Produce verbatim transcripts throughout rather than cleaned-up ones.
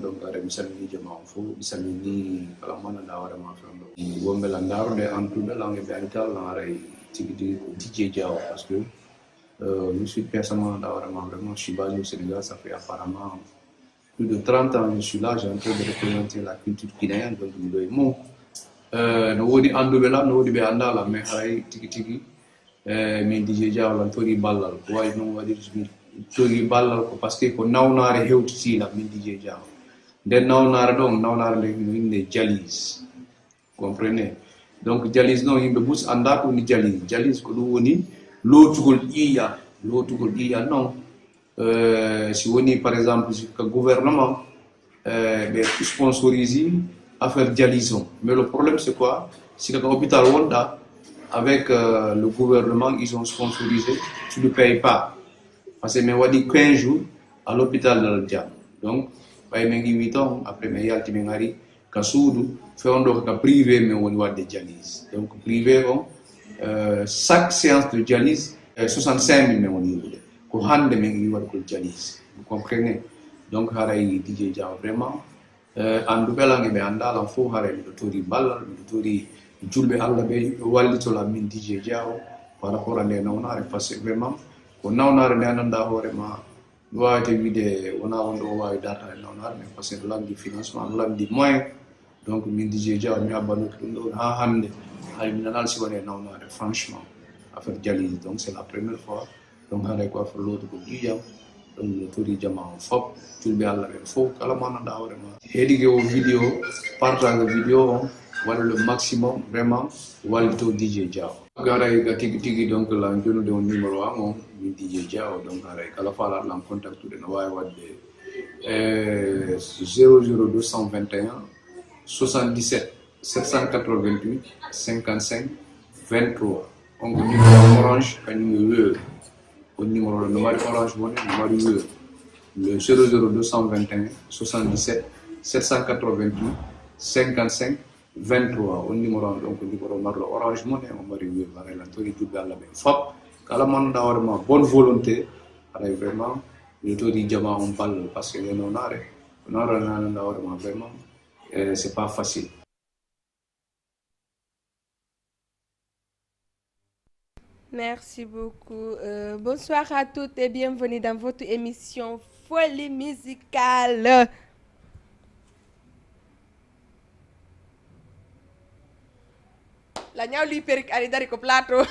Donc, haray mi salmini jama on fof, mi salmini kala mo anndaa hoore ma fewndo. Wonɓe lan ndaarude en tout cas, lan e ɓe anndi tan, lan haray tigi tigi ko D J Diaw, parce que, euh, je suis personnellement anndaa hoore ma, vraiment, je suis basé au Sénégal, ça fait apparemment plus de trente ans que je suis là, j'ai en train de représenter la culture guinéenne, donc mi ɗo e mum. Euh, no woodi annduɓe lan, no woodi ɓe anndaa lan, mais haray tigi tigi, eh, min D J Diaw lan tori ballal. Ko wayi noon waɗi mi tori ballal ko parce que ko nawnaare hewtiti lan min D J Diaw. Nden nawnaare ɗon, nawnaare nden no innde Jalis. Comprenez? Donc Jalis noon yimɓe bus anndaa ko woni Jalis. Jalis ko ɗum woni lootugol ƴiiƴan. Lootugol ƴiiƴan noon, euh, si woni par exemple si ka gouvernement, euh, ɓe sponsorise affaire dialyse on. Mais le problème c'est quoi? Si kaka hôpital wonɗa avec, euh, le gouvernement, ils ont sponsorisé, tu ne payes pas. Parce que mi waɗi quinze jours à l'hôpital Dalal Jam. Donc ɓay min iwi toon, après min yalti min ari ka suudu, fewndo ko ka privé min woni waɗde dialyse. Donc privé on, euh, chaque séance de dialyse, euh, soixante-cinq mille min woni yiɗude. Ko hannde min iwi waɗgol dialyse. Vous comprenez? Donc haray D J Diaw vraiment, euh, annduɓe lan e ɓe anndaa lan fof, haray miɗo tori ballal, miɗo tori julɓe Allah ɓe wallito lan min D J Diaw par rapport à nde nawnaare, parce que vraiment ko nawnaare nde anndaa hoore ma, mi waawata wiide wonaa wonde o waawi dartaade nawnaare, mais parce que no lanndi financement, no lanndi moyen. Donc min D J Diaw mi abbanooki ɗum ɗon haa hannde. Hay mi nanaali si wonii e nawnaare, franchement. Affaire dialyse, donc c'est la première fois. Donc haray ko affaire lootugol ƴiiƴam. Donc miɗo tori jama on fof, julɓe Allah ɓen fof, kala mo anndaa hoore ma. Heɗike o vidéo, partage vidéo on, waɗa le maximum, vraiment, wallito D J Diaw. Haray ka tigi tigi, donc lan jonude on numéro am on, min D J Diaw, donc haray kala faalaɗo lan contactude no waawi waɗde, eh, zéro zéro deux cent vingt et un soixante-dix-sept sept cent quatre-vingt-huit cinquante-cinq vingt-trois. On ko numéro Orange, kañum e Wave. On numéro ɗo no mari Orange Money, no mari Wave. Le zéro zéro deux cent vingt et un soixante-dix-sept sept cent quatre-vingt-huit cinquante-cinq vingt-trois. On numéro on ɗon ko numéro marɗo Orange Money, on mari Wave. Haray lan tori julɓe Allah ɓen fof. Kala mo anndaa hoore ma bonne volonté, haray vraiment, mi tori jama on ballal, parce que ɓe nawnaare, ko nawnaare anndaa hoore ma vraiment, eh, c'est pas facile. Merci beaucoup. Euh, bonsoir à toutes et bienvenue dans votre émission Folie Musicale. La ñaw lui perruque ari dari ko plateau.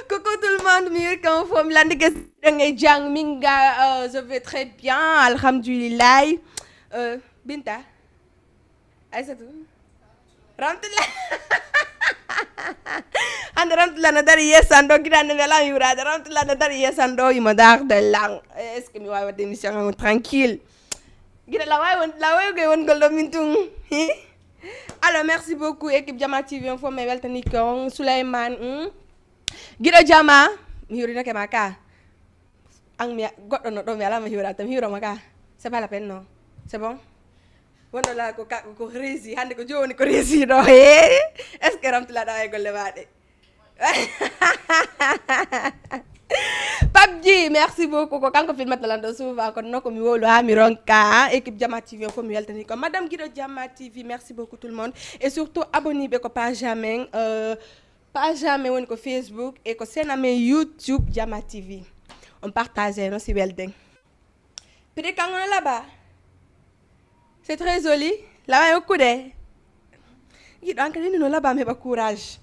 Coucou tout le monde, mi yurkama fof mi landi ges ɗon e jang minga, euh, je vais très bien, alhamdulillah. Euh, Binta, Aissatou, Ramtula. Hande Ramtula no dari yesan ɗo, giɗande mi ala mi wurade. Ramtula no dari yesan ɗo, imo darde lan. Est-ce que mi wawi wadde émission an tranquille? Giɗa la wawi won, la wawi koye wongol ɗo min tun. Hi? Alors merci beaucoup équipe Jama T V on fof, mi weltani ko on Souleymane, hmm? Giɗo Jama, mi hiwrinake ma ka. An mi goɗɗo no ɗo mi ala mi hiwra tan mi hiwra ma ka. C'est pas la peine, non? C'est bon? Wonno la ko ka, ko rési, hande ko joni ko rési ɗo. Est-ce que Ramtula ɗa e golle maɗe? Pabji, merci beaucoup. Ko kanko filmata lan ɗo souvent, kono noon ko mi wowlu ha mi ronka, hein. Équipe Jama T V o fof mi weltani ko. Madame Guido Jama T V, merci beaucoup tout le monde. Et surtout abonné ɓe ko page amen, euh, page amen woni ko Facebook et ko chaîne amen YouTube Jama T V. On partage no si welden. Pidi kanko no laba. C'est très joli. Lawa e hokkude. Giɗo an kadi no laba mi heɓa courage.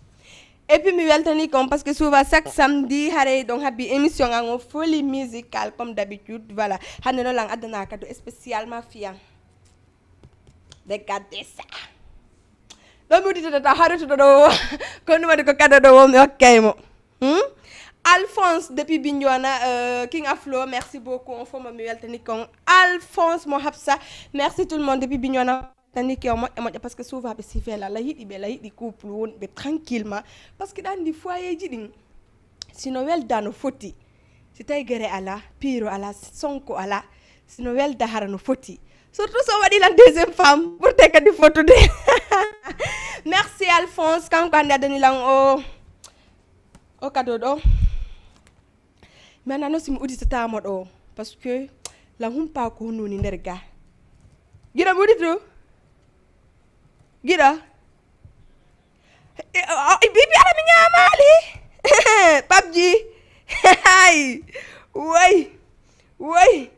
Et puis mi weltani kon parce que souvent chaque samedi haray ɗon habbi émission an o folie musicale comme d'habitude. Voilà. Hande no lan addana cadeau spécialement fiyan. Regardez ça. Ɗo mi udditata harutuɗo ɗo. Ko ɗum waɗi ko cadeau ɗo o mi okkay mo. Hmm? Alphonse depuis Bignona, euh, King Aflo, merci beaucoup. On fof mo mi weltani kon. Alphonse mo Hafsa, merci tout le monde depuis Bignona. Tani ke o moƴƴa moƴƴa parce que souvent ɓe sifela la yiɗi ɓe la yiɗi couple wonɓe tranquillement parce que ɗa andi foyer ji ɗin sino welda no foti, si tawi gere ala, piiro ala, sonko ala, sino welda hara no foti, surtout so waɗi lan deuxième femme ɓurte kadi fotude. Merci Alphonse, kanko hande addani lan o o cadeau ɗo. Mi anndaa noon si mi udditatamo ɗo parce que Lan humpaa ko honno woni nder ga? Giɗo mi wuɗi to. Giɗo. E, o, o, bibi ala mi ñaamaali. Pabji. Hay. Woy. Woy.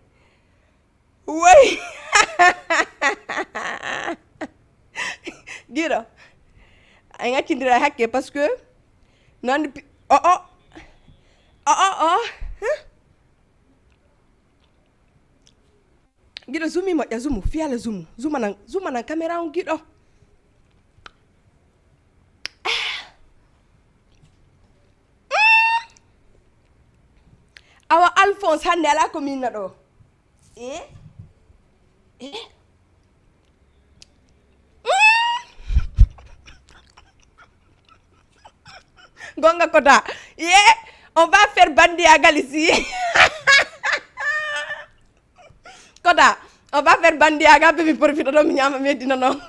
Woy. Giɗo. Ay ngaccindira hakke parce que non pi-, o, o. O, o, o. Huh? Giɗo zumi moƴƴa zumu fiyala zumu zuma nan zuma nan caméra on giɗo. Awa Alphonse hannde alaa ko miinna ɗo. E e gonga kota ye on va faire bandiyagal ici. Kota on va faire bandiyagal be mi profite ɗo mi ñaama mi yeddina noon.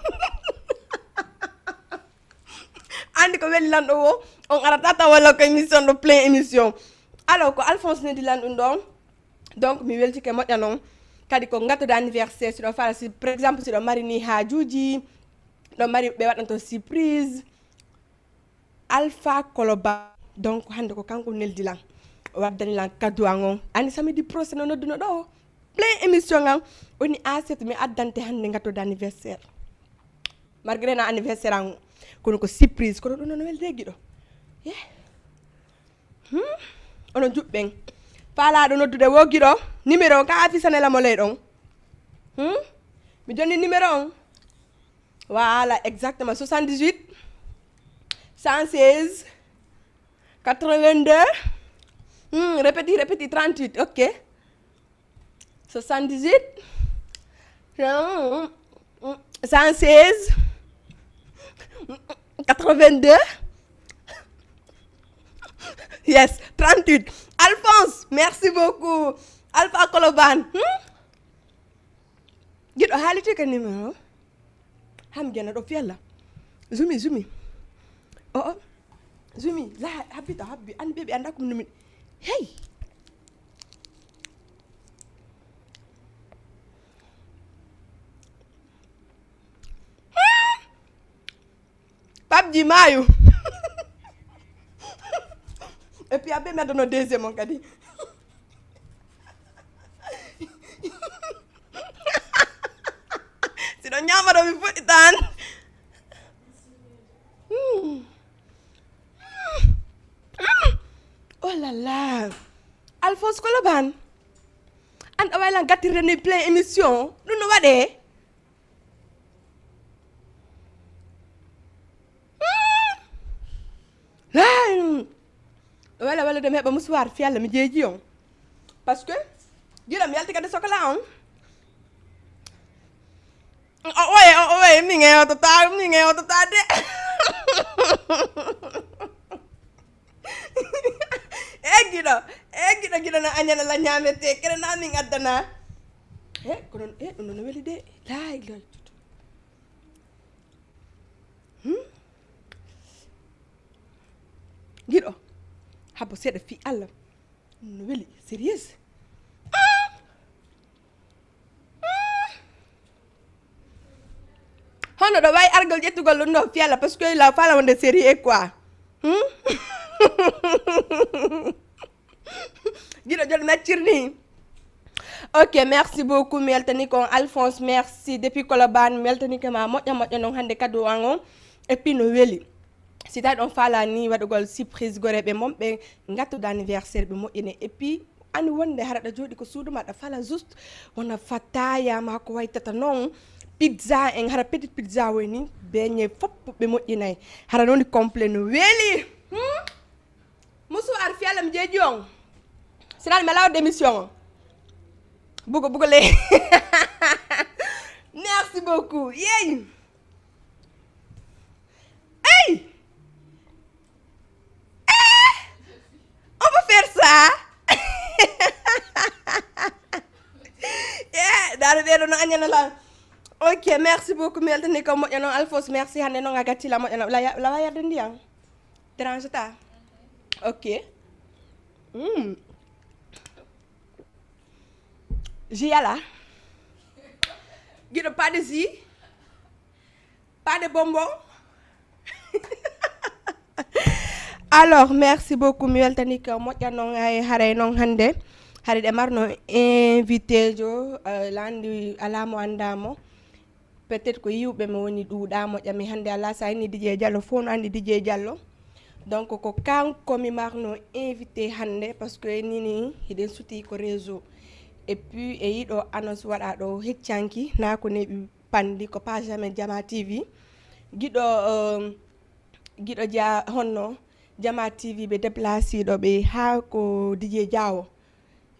Anndi ko weli lanɗo o on arata taw walla ko émission ɗo plein émission. Alors ko Alphonse nedi lan ɗum ɗon. Donc mi weltike moƴƴa noon. Kadi ko ngattude anniversaire siɗo fala si par exemple siɗo mari ni haajuuji ɗo mari ɓe waɗanto surprise. Alpha Koloba donc hannde ko kanko neldi lan o waddani lan cadeau an on. Anni samedi prochain no nodduno ɗo plein émission an. Woni aset mi addante hannde ngattude anniversaire. Malgré na anniversaire an kono ko surprise kono ɗum nono welde giɗo. Ye hmm? Ono juɓɓen faalaɗo noddude wo giɗo numéro on ka afisane lamo ley ɗon. Hmm? Mi jonni numéro on. Voilà exactement soixante-dix-huit cent seize quatre-vingt-deux. Hmm, répétez répétez trente-huit. Ok. Soixante-dix-huit cent seize quatre-vingt-deux. Yes, trente-huit. Alphonse, merci beaucoup. Alpha Koloban. Hmm? Giɗo haaliti ka numéro. Ham gena ɗo fiyalla. Zumi zumi. O o. Zumi la habbita habbi an bebi anda kum numi. Hey. Pabji maayu. Et puis abe mi addono deuxième on kadi. Siɗo ñaama ɗo mi fuɗɗi tan. Hmm. Hmm. Oh là là. Alphonse Koloban. An a waylan gattirde ni plein émission ɗum no waɗe. Wala wala de mi heɓa musuwaar fi yalla mi jeeji on. Parce que giɗam yalti kadi sokola on. O oye o oye min e otota min e otota de. E giɗo e giɗo giɗo no añana la ñamete kene na min addana. E kono e ɗum no weli de. Lay lay. Hmm? Giɗo habbo seeɗa fi allah. No weli sérieuse. Hono ɗo wawi argol ƴettugol ɗum ɗo fiyala parce que la fala wonde sérieux quoi. Hmm? Giɗo joni maccir ni. Ok merci beaucoup mi weltani ko on alphonse merci depuis colobane mi weltanike ma moƴƴa moƴƴa noon hannde kadi o an on. Et puis no weli si tawi ɗon faalani waɗugol surprise goreɓe mon ɓe ngattude anniversaire ɓe moƴƴine et puis ani wonde hara ɗa jooɗi ko suudu ma ɗa fala juste wona fataya ma ko waytata noon. Pizza en hara petit pizza woni beñe fop ɓe moƴƴinay hara nooni complet no weeli. Hmm? Musuwaar fiyalla mi jeeji on. Sinal mi law démission on. Bugo bugo le. Merci beaucoup. Yey. Hey. Eh. On peut faire ça. Yeah, daru ɓeɗo no añana la. Ok merci beaucoup mi weltani ko moƴƴa noon alphonse merci hannde noon a gatti la moƴƴa la wayarde ndiyam. Dérange ta. Ok. Hmm. Jiyala. Giɗo pas de jus, pas de bonbon. Alors, merci beaucoup, mi weltani ko moƴƴa noon. Ay haray noon hannde hari ɗe marno invité jo, euh, landi alamo andamo. Peut-être ko yiwɓe mo woni ɗuuɗa moƴƴa, mi hannde ala sa inni Didier Diallo fof no anndi Didier Diallo. Donc ko kanko mi marno invité hannde, parce que nini hiɗen suti ko réseau, et puis e yiɗo annonce waɗa ɗo heccanki na ko neɓi pandi ko pas jamais Jama TV. Giɗo euh, giɗo ja honno Jama TV ɓe déplacé ɗo ɓe ha ko Didier Diawo.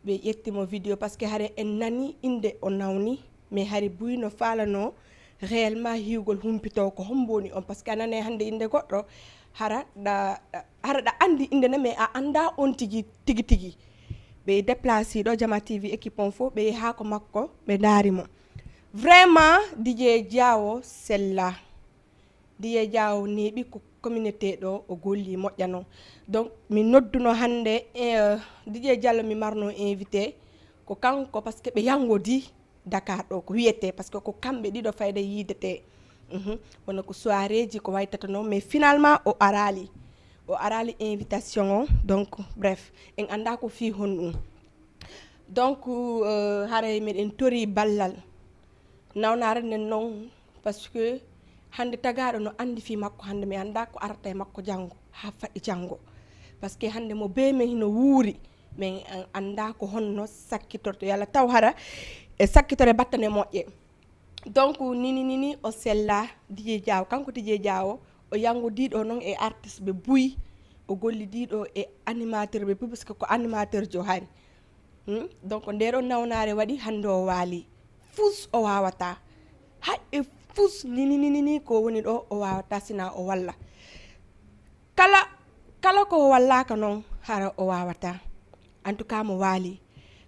Ɓe ƴetti mo vidéo parce que hare en nani inde o nawni, mais hari buy no falano réellement hiwgol humpito ko hombo woni on, parce que a nane hannde inde goɗɗo hara ɗa hara ɗa anndi inde ne, mais a annda on tigi tigi tigi. Ɓe déplacé ɗo Jama TV équipe on fof ɓe yehi ha ko makko ɓe ndaari mo. Vraiment Didier Diawo sella. Didier Diawo neeɓi ko communauté ɗo o golli moƴƴa noon. Donc mi nodduno hannde eh, Didier Diallo mi marno invité ko kanko, parce que ɓe yangodi Dakar ɗo ko wiyete, parce que ko kamɓe ɗiɗo fayda yiidete. Mhm. Wona ko soiréji ko waytata noon, mais finalement o arali o arali invitation o. Donc bref en annda ko fii honɗum. Donc euh, haray meɗen tori ballal nawnare nden noon, parce que hannde tagaaɗo no anndi fii makko hannde, mi annda ko arata e makko janngo ha faɗi janngo, parce que hannde mo bee men hino wuuri, men an- annda ko honno sakkitorto yalla taw hara e sakkitore battane moƴƴe. Donc nini nini o sella Didier Diawo, kanko Didier Diawo o yangodiɗo noon e artiste ɓe buy, o gollidiɗo e animateur ɓe buy, parce que ko animateur jo hari. Hmm? Donc nde ɗo nawnare waɗi hannde o waali, fus o wawata, hay e fus nini nini ni ko woni ɗo o wawata sina o walla. Kala kala ko o wallaka noon hara o wawata. En tout cas mo waali,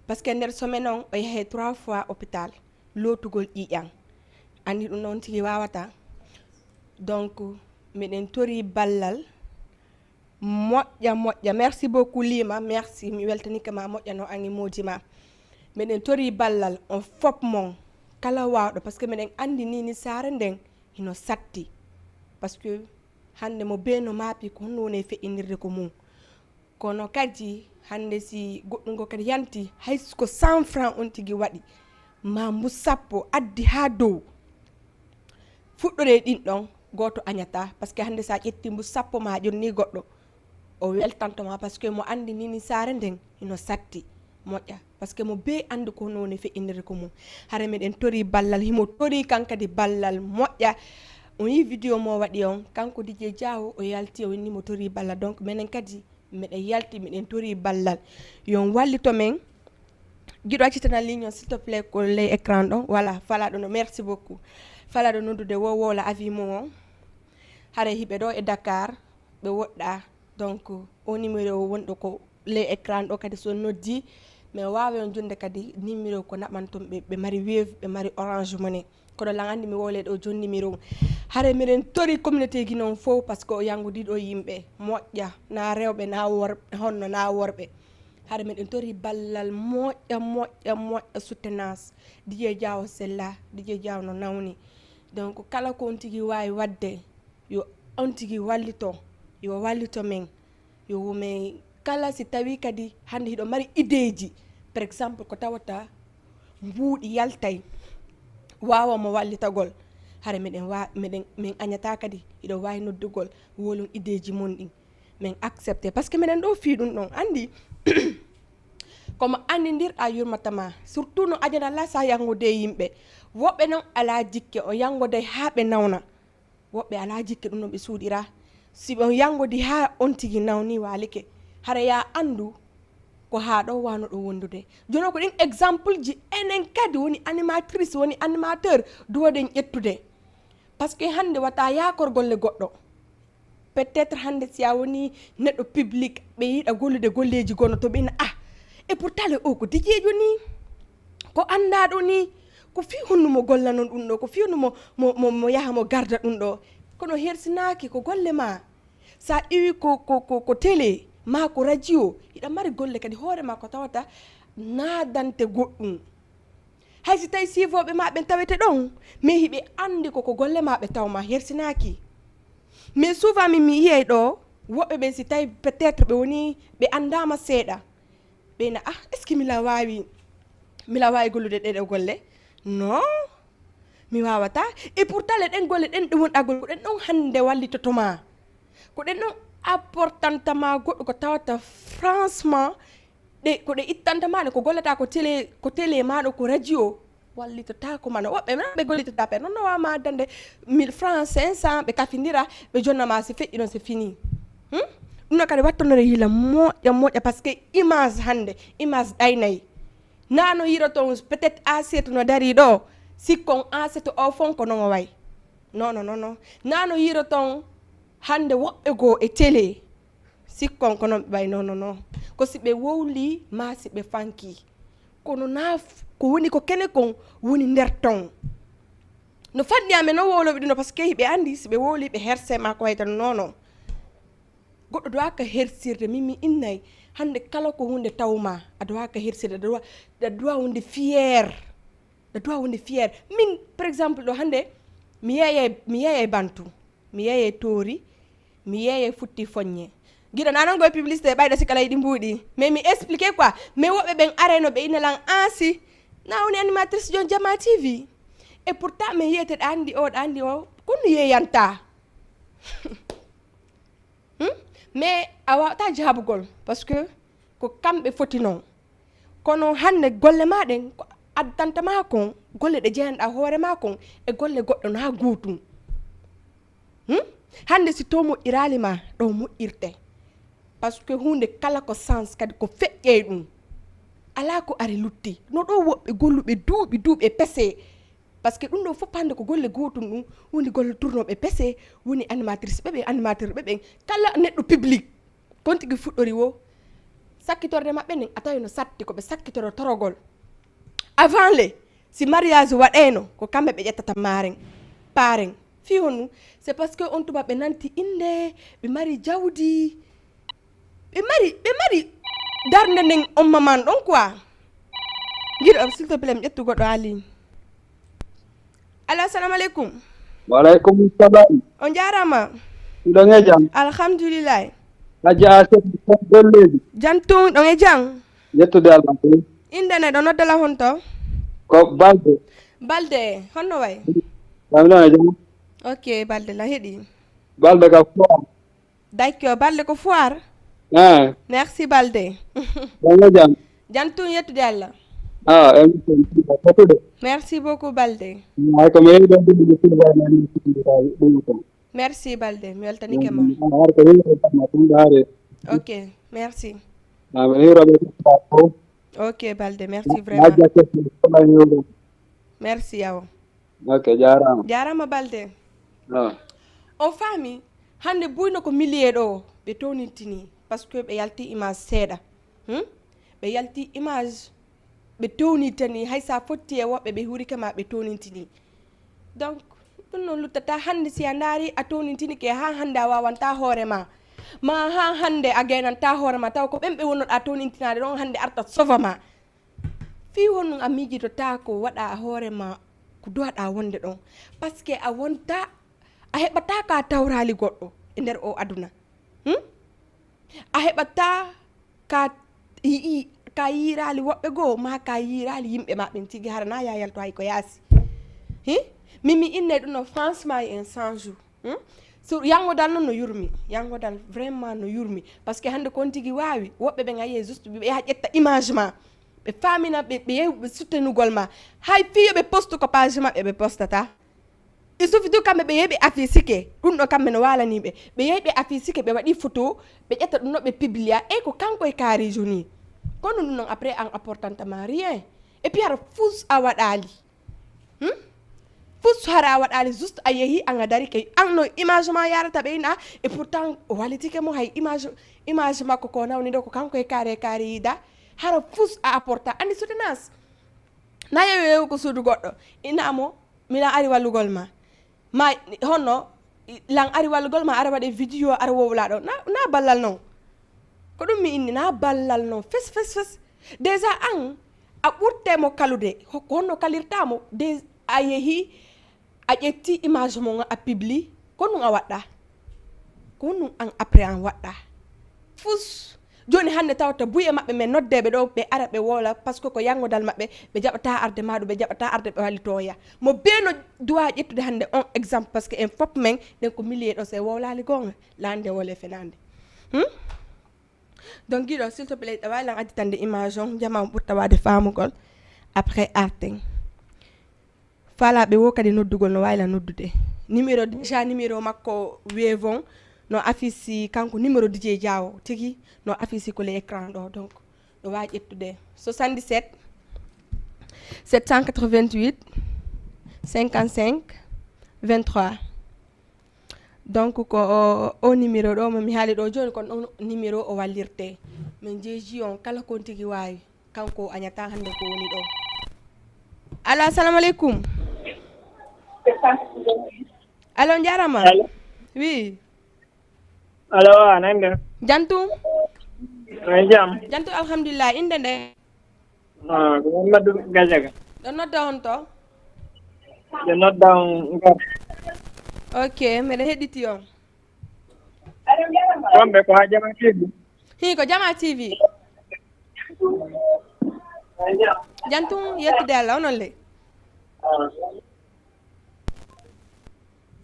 parce que nder semaine on o yahe trois fois hôpital lootugol ƴiiƴan. Anndi ɗum noon tigi wawata. Donc miɗen tori ballal moƴƴa moƴƴa. Merci beaucoup Lima, merci, mi weltanike ma moƴƴa no angi moodi ma. Miɗen tori ballal on fop mon kala wawɗo, parce que miɗen anndi nini saare nden hino satti, parce que hannde mo bee no maapi ko honno woni e feƴƴinirde ko mum. Kono kadi hannde si goɗɗum ngo kadi yanti hay ko cent franc on tigi waɗi ma mbu sappo addi ha dow, fuɗɗore ɗin ɗon gooto añata, parce que hannde sa ƴetti mbu sappo ma ƴonni goɗɗo o weltanto ma, parce que mo anndi nini saare nden hino satti moƴƴa, parce que mo bee anndi ko honno woni feƴƴinirde ko mum. Hara miɗen tori ballal, himo tori kan kadi ballal moƴƴa. On yi vidéo mo waɗi on, kanko Didier Diawo o yalti o inni mo tori ballal, donc menen kadi miɗen yalti miɗen tori ballal, yon wallito men. Giɗo accitana ligne on s'il te plaît ko ley écran ɗon, voilà falaɗo no, merci beaucoup. Falaɗo noddude wo wola avis mum on. Hara hiɓe ɗo e Dakar ɓe woɗɗa. Donc o numéro wonɗo ko ley écran ɗo kadi so noddi mais wawa on jonde kadi numéro ko naɓanton ɓe, ɓe mari Wave, ɓe mari Orange Money. Kono lan anndi mi wowle ɗo jonni mi rew. Hare miɗen tori communauté gi noon fof, parce que o yangodiɗo yimɓe moƴƴa na rewɓe na worɓe, honno na worɓe. Hare miɗen tori ballal moƴƴa moƴƴa moƴƴa, soutenance. Didier Diawo sella, Didier Diawo no nawni. Donc kala ko on tigi wawi wadde yo on tigi wallito, yo wallito men. Yo men kala si tawi kadi hannde hiɗo mari ideeji, par exemple ko tawata mbuuɗi yaltay wawa mo wallitagol. Hara miɗen wa miɗen min añata kadi hiɗo wawi noddugol wolon ideeji mon ɗin, min accepté parce que miɗen ɗo fii ɗum ɗon anndi. Komo anndidirɗa yurmatama surtout no ajana la sa yangode yimɓe. Woɓɓe non ala jikke o yangode ha ɓe nawna. Woɓɓe ala jikke ɗum ɗon ɓe suuɗira. Si ɓe yangodi ha on tigi nawni walike, hara ya anndu ko ha ɗo wano ɗo wondude. Jono ko ɗin exemple ji enen kadi woni animatrice woni animateur duwoɗen ƴettude. Parce que hannde wata yakor golle goɗɗo. Peut-être hannde si a woni neɗɗo public ɓe yiɗa gollude golleji gono to ɓe ina ah, e pourtant le o ko dijeejo ni, ko anndaɗo ni, ko fi honno mo gollanon ɗum ɗo, ko fi honno mo mo mo yaha mo garda ɗum ɗo. Kono hersinaaki ko golle ma. Sa iwi ko ko ko ko télé ma ko radio, hiɗa mari golle kadi hoore ma ko tawata naadante goɗɗum. Hay si tawi siifooɓe ma ɓen tawete ɗon, mais hiɓe anndi ko ko golle ma ɓe tawma, hersinaaki. Mais souvent min mi yiyay ɗo, woɓɓe ɓen si tawi peut-être ɓe woni, ɓe anndaama seeɗa, ɓe na, ah, est-ce que mila waawi, mila waawi gollude ɗeɗo golle? Non, mi waawata. Et pourtant le ɗen golle ɗen ɗe wonɗagol ko ɗen ɗon hannde wallitoto ma. Ko ɗen ɗon apportanta ma goɗɗo ko tawata franchement ɗe, ko ɗe ittanta ma ɗe, ko gollata ko télé, ko télé ma ɗo, ko radio, wallitata ko ma no woɓɓe non ɓe gollitata pe non no wama dande mille francs cinq cents ɓe kafindira ɓe jonna ma si feƴƴi ɗon c'est fini. Hmm? Ɗum no kadi wattonore yila moƴƴa moƴƴa parce que image hannde, image ɗaynayi. Nano yiroton peut-être assiette no dari ɗo, sikkon assiette o fon ko non o way. Non non non non. Nano yiroton hannde woɓɓe goo e télé, sikkon ko non ɓe ɓay non non non. Ko si ɓe wowli ma si ɓe fanki. Kono na f- ko woni ko kene kon woni nder ton. No fanni amen non wowloɓe ɗum no parce que hiɓe andi si ɓe wowli ɓe herse ma ko waytan non non. Goɗɗo dowaka hersirde min mi innay hannde kala ko hunde tawma a dowaka hersirde, a dowa, a dowa wonde fier. A dowa wonde fier. Min par exemple ɗo hannde mi yeeyay, mi yeeyay bantu, mi yeeyay toori, mi yeeyay futti foññe. Giɗo na non goye publicité ɓayɗo si kala yiɗi mbuuɗi. Mais mi expliqué quoi. Mais woɓɓe ɓen arayno ɓe inna lan ansi na woni animatrice jon jama T V. Et pourtant mais yiyete ɗa andi o, ɗa andi o, kono yeeyanta. Hmm? Mais a wawata jaabugol parce que ko kamɓe foti non. Kono hannde golle ma ɗen ko addanta ma kon, golle ɗe jeyanɗa hoore ma kon e golle goɗɗo na guutum. Hmm? Hannde si to moƴƴirali ma ɗo moƴƴirte. Parce que hunde kala ko sens kadi ko feƴƴey ɗum. Ala ko ari lutti no ɗo woɓɓe golluɓe duuɓi duuɓi e pese. Parce que ɗum ɗo fof hannde ko golle gootum ɗum woni golle tournooɓe pese, woni animatrice ɓe ɓen, animateur ɓe ɓen, kala neɗɗo public. Kon tigi fuɗɗori wo sakkitorde maɓɓe nden a tawi no satti ko ɓe sakkitoro torogol. Avant le si mariage waɗayno ko kamɓe ɓe ƴettata maren paren. Fii honɗum? C'est parce que on tuma ɓe nanti innde, ɓe mari jawdi, ɓe mari, ɓe mari darnde nden on maman ɗon quoi. Giɗo am s'il te plaît mi ƴettu goɗɗo ha ligne. Allo, assalamu aleykum. Wa aleykum salam. On jarama. Ɗon e jam? Alhamdulillahi. Hajja Aset, golleji? Jan tun, ɗon e jam? Yettude Allah tun. Inde ne ɗo noddala honto? Ko Balde. Balde, honno way? Ɗon e jam? Ok, Balde la heɗi. Balde ka fo. Dakko, Balde ko foire? Ah. Merci Balde. Ɗon e jam? Jan tun yettude Allah. Ah, émission ɗo fotude. Merci beaucoup Balde. Ay ko mi yeeyi ɗon ɗum ɗum ɗum ɗum ɗum. Merci Balde, mi weltanike ma. Har ko yeeyi ɗon ɗum ɗum ɗum. Ok, merci. Ah, mi yeeyi ɗon ɗum ɗum. Ok Balde, merci vraiment. Merci yawo. Ok, jarama. Jarama Balde. Ah. On faami hannde buyno ko milier ɗo ɓe townintini parce que ɓe yalti image seeɗa. Hmm? Ɓe yalti image ɓe townintini hay sa fotti e woɓɓe ɓe hurike ma ɓe townintini. Donc ɗum noon luttata hannde si a ndaari a townintini ke ha hannde a wawanta hoore ma. Ma ha hannde a gaynanta hoore ma taw ko ɓen ɓe wonnoɗa townintinade ɗon hannde arta sova ma. Fii honɗum a miijitotaako waɗa hoore ma ko duwaɗa wonde ɗon? Parce que a wonta a heɓata ka tawraali goɗɗo e nder o aduna. Hmm? A heɓata ka yi'i ka yiiraali woɓɓe goo ma ka yiiraali yimɓe ma ɓen tigi hara na yayalto hay ko yaasi. Hi? Min mi innay ɗum no franchement en cent jours. Hmm? So yangodal noon no yurmi yangodal vraiment no yurmi parce que hannde kon tigi waawi woɓɓe ɓe ngayye juste ɓe yaha ƴetta image ma ɓe faamina ɓe ɓe yehi ɓe suttenugol ma hay fiyo ɓe poste ko page maɓɓe ɓe postata. Il suffit du kamɓe ɓe yehi ɓe affichike ɗum ɗo kamɓe no waalani ɓe ɓe yehi ɓe affichike ɓe waɗi photo ɓe ƴetta ɗum ɗo ɓe publia e ko kanko e kaarijo ni. Kono ɗum noon après an apportanta ma rien et puis hara fus a waɗaali. Hmm? Fus hara a waɗaali juste a yehi an a dari kay an no image ma yarata ɓe ina et pourtant o walitike mo hay image image makko ko nawni ɗo ko kanko e kaari e kaari yida hara fus a apporta andi soutenance. Na yewi yewi ko suudu goɗɗo ina mo mina ari wallugol ma ma honno lan ari wallugol ma ara waɗe vidéo ara wowla ɗo na na ballal non. Ko ɗum mi inni na ballal non fes fes fes déjà an A ɓurte mo kalude, ko honno kalirta mo? De a yehi, a ƴetti image mo, a publie, ko ɗum a waɗɗa? Ko ɗum an après an waɗɗa? Fus. Joni hannde tawata buye maɓɓe men noddeɓe ɗo, ɓe ara ɓe woola, parce que ko yangodal maɓɓe, ɓe jaɓata arde maɗo, ɓe jaɓata arde ɓe wallitoya. Mo be no duwa ƴettude hannde on exemple, parce que en fop men ɗen ko millier ɗo, se wowlali gonga, lande wole fenande. Hmm? Donc, Guiɗo, s'il te plaît, a wawi lan additande image on, jama on ɓurta wade famugol. Après, arten. Falaɓe wo kadi noddugol no wawi lan noddude. Numéro, déjà numéro makko Wave on, no affiche kanko numéro D J Diawo tigi, no affiche ko le écran ɗo. Donc, no wawi ƴettude soixante-dix-sept, sept cent quatre-vingt-huit, cinquante-cinq, vingt-trois. Donc, ko o, o numéro ɗo mo mi haali ɗo joni, kon ɗon numéro o wallirte. Min jeeji on kala kon tigi wawi. Kanko o añata hannde ko woni ɗo. Allo, assalamu aleykum. Allo, on jarama. Allo. Oui. Allo, a nande? Jantum. Ay jam. Jantum, alhamdulillah. Inde nde? Ah, ko Mamadou Gadiaga. Ɗo nodda on to? Ɗo nodda on Ngor. Ok, meɗen heɗiti on. Wonɓe ko ha Jama T V. Hi, ko Jama T V. Jantum, yettude Allah, onon le.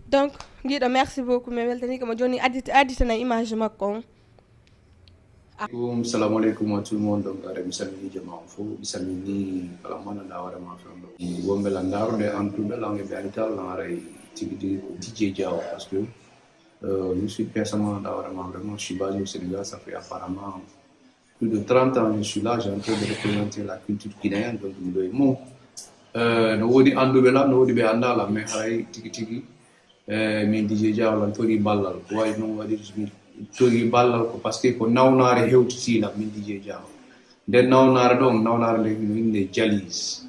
Donc, Guiɗo, merci beaucoup. Mi weltani ko mo joni addit-, additana image makko on. Aleykum, salamu aleykum à tout le monde. Donc, haray mi salmini jama on fof. Mi salmini kala mo nanda hoore ma fewndo. Wonɓe lan ndarude en tout, ɓe lan e ɓe antal lan haray tigi tigi ko D J Diawo. Parce que, euh, je suis personnellement nanda hoore ma, vraiment, je suis basé au Sénégal, ça fait apparemment plus de trente ans, je suis là, j'ai en train de représenter la culture guinéenne, donc miɗo e mum. Euh, no woodi annduɓe lan, no woodi ɓe annda lan, mais haray tigi tigi, eh, min D J Diawo lan tori ballal. Ko wayi noon waɗi mi tori ballal ko parce que ko nawnaare hewtiti lan min D J Diawo. Nden nawnaare ɗon, nawnaare nden no innde Dialyse.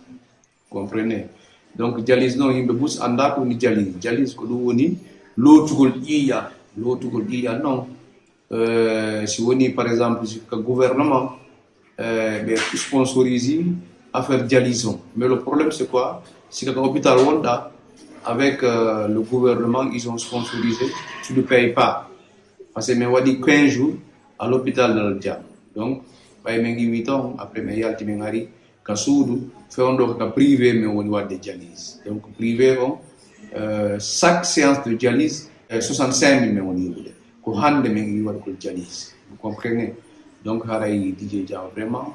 Comprenez? Donc, dialyse noon, yimɓe bus annda ko woni dialyse. Dialyse ko ɗum woni lootugol ƴiiƴan. Lootugol ƴiiƴan noon, euh, si woni, par exemple, si ka gouvernement, euh, ɓe sponsorise affaire dialyse on. Mais le problème, c'est quoi? Si ka hôpital wonɗa, avec, euh, le gouvernement, ils ont sponsorisé, tu ne payes pas. Parce que mi waɗi quinze jours à l'hôpital Dalal Jam. Donc, ɓay min iwi toon, après min yalti, min ari ka suudu, fewndo ka privé, min woni waɗde dialyse. Donc, privé on, euh, chaque séance de dialyse, euh, soixante-cinq mille min woni yiɗude. Ko hannde min iwi waɗugol dialyse. Vous comprenez? Donc, haray D J Diaw, vraiment,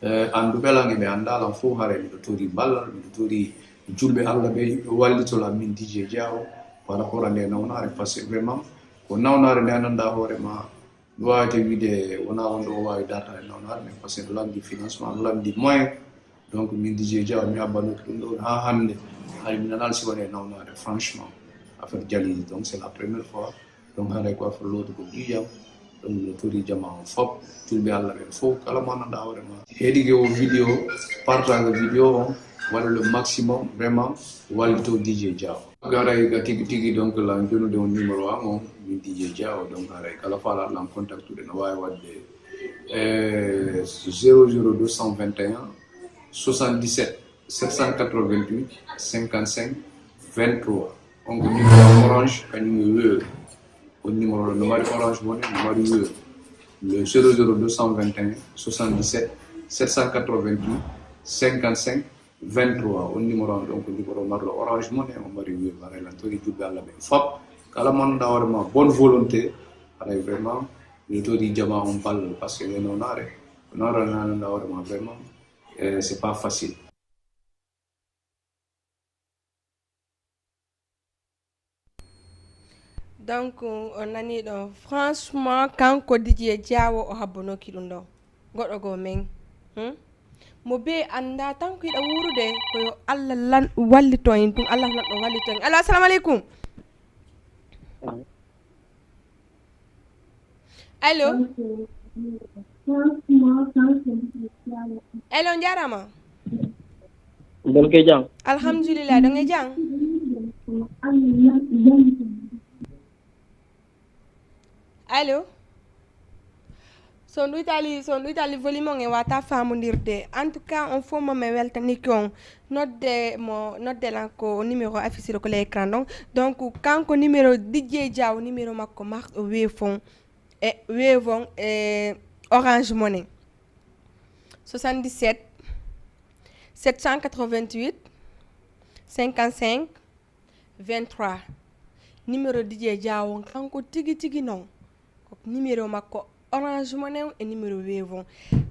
eh, annduɓe lan e ɓe annda lan fof, haray miɗo tori ballal, miɗo tori julɓe Allah ɓe, yimɓe wallito lan min D J Diaw par rapport à nde nawnaare, parce que vraiment, ko nawnaare nde annda hoore ma, mi wawata wiide wona wonɗo o wawi darta e nawnaare, mais parce que no lamdi financement, no lamdi moyen, donc min D J Diaw mi abbanoki ɗum ɗon ha hannde, hay mi nanal si woni e nawnaare, franchement, affaire dialyse, donc c'est la première fois. Donc, haray ko affaire lootugol ƴiiƴam. Donc, no tori jama on fop, julɓe Allah ɓen fof, kala mo annda hoore ma. Heɗike o vidéo, partage vidéo on, waɗa le maximum, vraiment, wallito D J Diaw. Haray ka tigi tigi, donc, lan jonude on numéro am on, min D J Diaw, donc, haray kala fala lan contactude no wawi waɗde, eh, zéro zéro deux cent vingt et un, soixante-dix-sept, sept cent quatre-vingt-huit, cinquante-cinq, vingt-trois. On ko numéro Orange, kañum e Wave. On numéro ɗo no mari Orange Money, no mari Wave. Le zéro zéro deux cent vingt et un, soixante-dix-sept, sept cent quatre-vingt-huit, cinquante-cinq, vingt-trois. On numéro on ɗon ko numéro marɗo Orange Money, o mari Wave. Haray lan tori julɓe Allah ɓen fop. Kala mo annda hoore ma bonne volonté, haray vraiment, mi tori jama on ballal, parce que le nawnaare, ko nawnaare nde annda hoore ma vraiment, eh, c'est pas facile. Donc, on nani ɗo, franchement, kanko D J Diawo o habbonoki ɗum ɗo. Goɗɗo go men. Hmm? Mo be annda tan ko yiɗa wuurude, ko yo Allah lan wallito en, ɗum Allah lan ɗo wallito en. Allo, assalamu aleykum. Allo. Allo, njarama. Mbelke jam. Alhamdulillah, ɗon e jam. Allo. So on ɗuytaali, so on ɗuytaali volume on e wata faamondirde. En tout cas, on fof mo mi weltanike on. Nodde mo, nodde lan ko numéro affiché ko l'écran ɗon. Donc, kanko numéro D J Diaw, numéro makko marɗo Wave on e Wave on e Orange Money. Soixante-dix-sept, sept cent quatre-vingt-huit, cinquante-cinq, vingt-trois. Numéro D J Diaw on, kanko tigi tigi non. Ko numéro makko Orange Money on e numéro Wave on.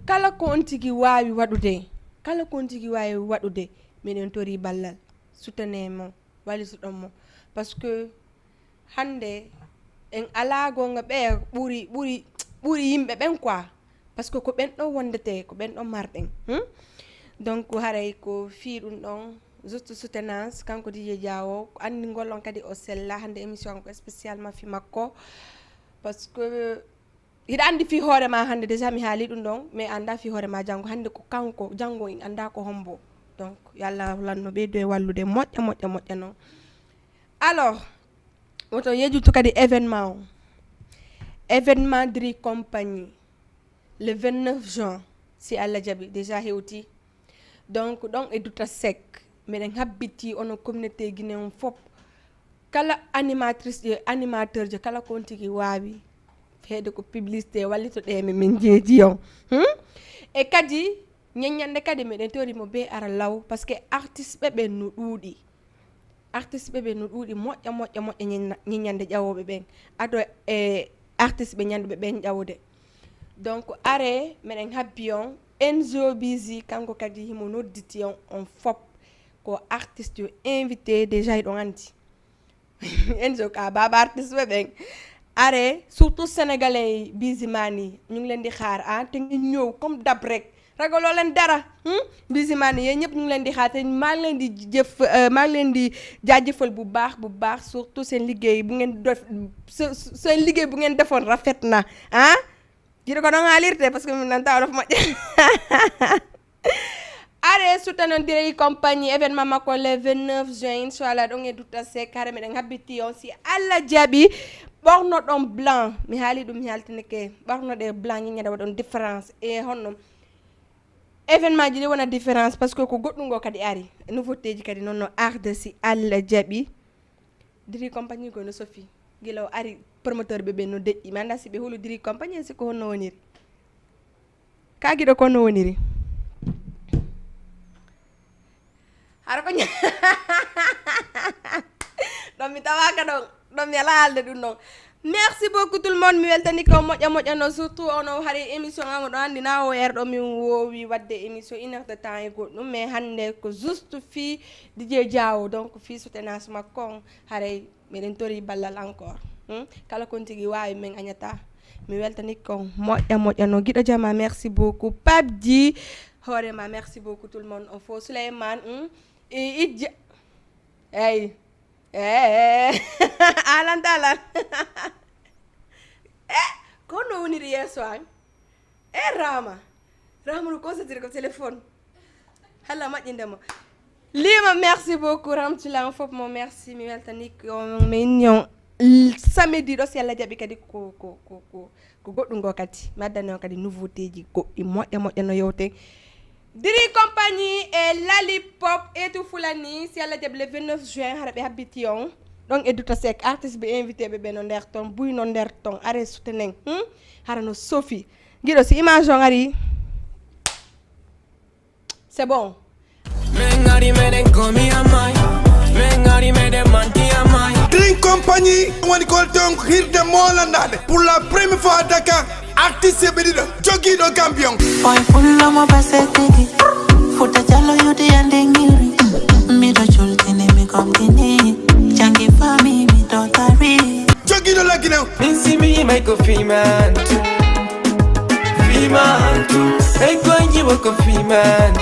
Kala ko on tigi waawi waɗude, kala ko on tigi waawi waɗude, miɗen tori ballal. Soutenez mo, wallitoɗon mo. Parce que hannde en alaa goonga ɓe ɓuri, ɓuri, ɓuri yimɓe ɓen quoi. Parce que ko ɓen ɗon wondete, ko ɓen ɗon marɗen. Hmm? Donc haray ko fii ɗum ɗon, juste soutenance, kanko D J Diaw, ko anndi ngol on kadi o sella, hannde émission ko spécialement fii makko. Parce que hiɗa anndi fii hoore ma hannde, déjà mi haali ɗum ɗon, mais annda fii hoore ma janngo. Hannde ko kanko, janngo en annda ko hombo. Donc, yo Allah lanno ɓeydo e wallude moƴƴa, moƴƴa, moƴƴa non. Alors, woto yejutu kadi événement o. Événement Dri Compagnie, le vingt-neuf juin, si Allah jaɓi, déjà hewti. Donc, ɗon e Duta Seck, miɗen habbiti onon communauté Guinée on fop. Kala animatrice je, animateur je, kala ko on tigi waawi, heede ko publicité, wallitoɗe min, min jeeji on. Hmm? E kadi, ñeññande kadi, miɗen tori mo be ara law, parce que artiste ɓe ɓen no ɗuuɗi. Artiste ɓe ɓen no ɗuuɗi, moƴƴa, moƴƴa, moƴƴa ñeñña-, ñeññande ƴawooɓe ɓen. Ado e artiste ɓe ñanduɓe ɓen ƴawude. Donc, are, meɗen habbi on, Enzo Busy, kanko kadi himo nodditi on, on fop. Ko artiste yo invité, déjà hiɗon anndi. Enzo ka baaba artiste ɓe ɓen. Are, surtout sénégalais, Busy Mani, ñu ngi leen di xaar, ah, te ngeen ñëw comme d'hab rek. Ragaloo leen dara. Hmm? Busy Mani, yéen ñëpp ñu ngi leen di xaar, te maa ngi leen di jëf, euh, maa ngi leen di jaajëfal bu baax, bu baax, surtout seen liggéey bu ngeen def, se-, seen liggéey bu ngeen defoon rafet na, ah? Jiɗo ko ɗon haalirde, parce que min nanta wolof moƴƴa. Are, suttanondire e compagnie, événement makko le vingt-neuf juin, inchallah, ɗon e Duta Seck, hare meɗen habbiti on, si Allah jaɓi, ɓornoɗon blanc. Mi haali ɗum, mi haaltinike, ɓornoɗe blanc, ñiññade waɗon différence. E honno? Événement ji ɗi wona différence, parce que ko goɗɗum ngo kadi ari. Nouveauté ji kadi non no arde, si Allah jaɓi. Diri compagnie ko no sofi. Gila o ari, promoteur ɓe ɓe no deƴƴi. Mi annda si ɓe hulu Diri compagnie, si ko honno woniri. Ka giɗo ko no woniri. Hara ko ña-, ɗon mi tawaka ɗon, ɗon mi ala haalde ɗum ɗon. Merci beaucoup tout le monde, mi weltani ko moƴƴa moƴƴa no, surtout ono hari émission am, oɗo anndi na o heure ɗo min wowi wadde émission une heure de temps e goɗɗum, mais hannde ko juste fii D J Diawo, donc fii soutenance makko on, haray meɗen tori ballal encore. Hmm? Kala kon tigi wawi min añata. Mi weltani ko moƴƴa moƴƴa no. Giɗo jama, merci beaucoup. Pape Di, hoorema, merci beaucoup tout le monde. On fo Souleymane, hmm? E Idja. Eyyi. Eh, alan talan. Eh, ko no woniri yeeso an? Eh, Rama. Rama no concentré ko téléphone. Hala maƴƴinde mo. Lima, merci beaucoup. Ramtula, on fop mo merci. Mi weltani ko min yon samedi ɗo, si Allah jaɓi kadi ko, ko, ko, ko, ko goɗɗum ngo kadi. Mi addani on kadi nouveauté ji goɗɗi moƴƴa moƴƴa no yewte. Diri compagnie e Lali Pop et tout Fulani, si Allah jaɓi le vingt-neuf juin, hara ɓe habbiti on. Ɗon e Duta Seck, artiste ɓe invité ɓe, ɓe no nder ton, buy no nder ton, are sutenen. Hmm? Hara no sofi. Giɗo, si image on ari, c'est bon. Min ngari meɗen komi amay. Min ngari meɗen manti amay. Drink Compagnie woni ko ton hirde molandaade. Pour la première fois à Dakar, artiste ɓe ɗiɗo jogiiɗo Gambian. Boy pullo mo base tigi. Futa jalo yudi ande ngiri. Mi do chultini mi komtini. Jangi fami mi do tari. Jogiiɗo la Guinée. Min simi may ko fiman. Fiman. Ey ko jiwo ko fiman.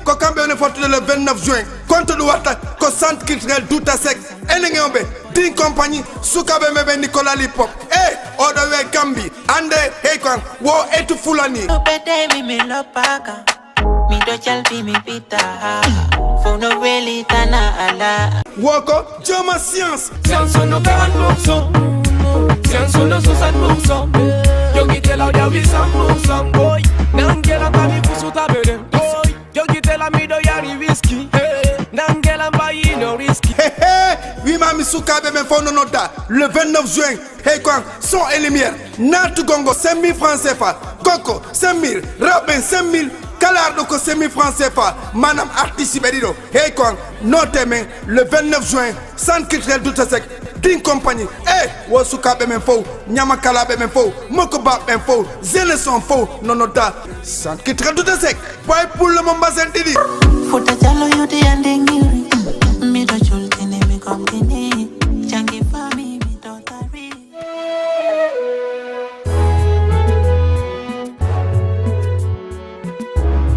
Ko kamɓe woni fottude le vingt-neuf juin. Konto ɗum watta ko centre culturel Douta Seck. Enen e on ɓe Drink Compagnie, sukaɓe meɓe Nicolas Lipop. E oɗo we Gambi, ande hey kon wo etu Fulani. Upete mi mi lopaka. Mi do chalbi mi pita. Fono weli tana ala. Woko Joma Science. Science on no quarante pour cent. Science on no soixante pour cent. Yo Itela uja wisambu samboy. Nangela bami fusuta bede. Boy. Jogitela mido yari whisky. Hey. Nangela mbayino risky. Hehe, wimami sukaɓe men fof no nodda le vingt-neuf juin. Hey quoi, son et lumière. Natu gongo cinq mille francs C F A. Koko cinq mille, raben cinq mille. Kalarɗo ko cinq mille francs C F A. Manam artiste ɓe ɗiɗo. Hey quoi, note men le vingt-neuf juin. Centre culturel Douta Seck, Din Compagnie. Eh, wo sukaɓe men fof, ñamakalaɓe men fof, moko baɓe men fof, jeunesse on fof, no nodda. Centre culturel Douta Seck, boy pulle mo mbasen ɗiɗi. Futa Jallo yude yande ngiri. Miɗo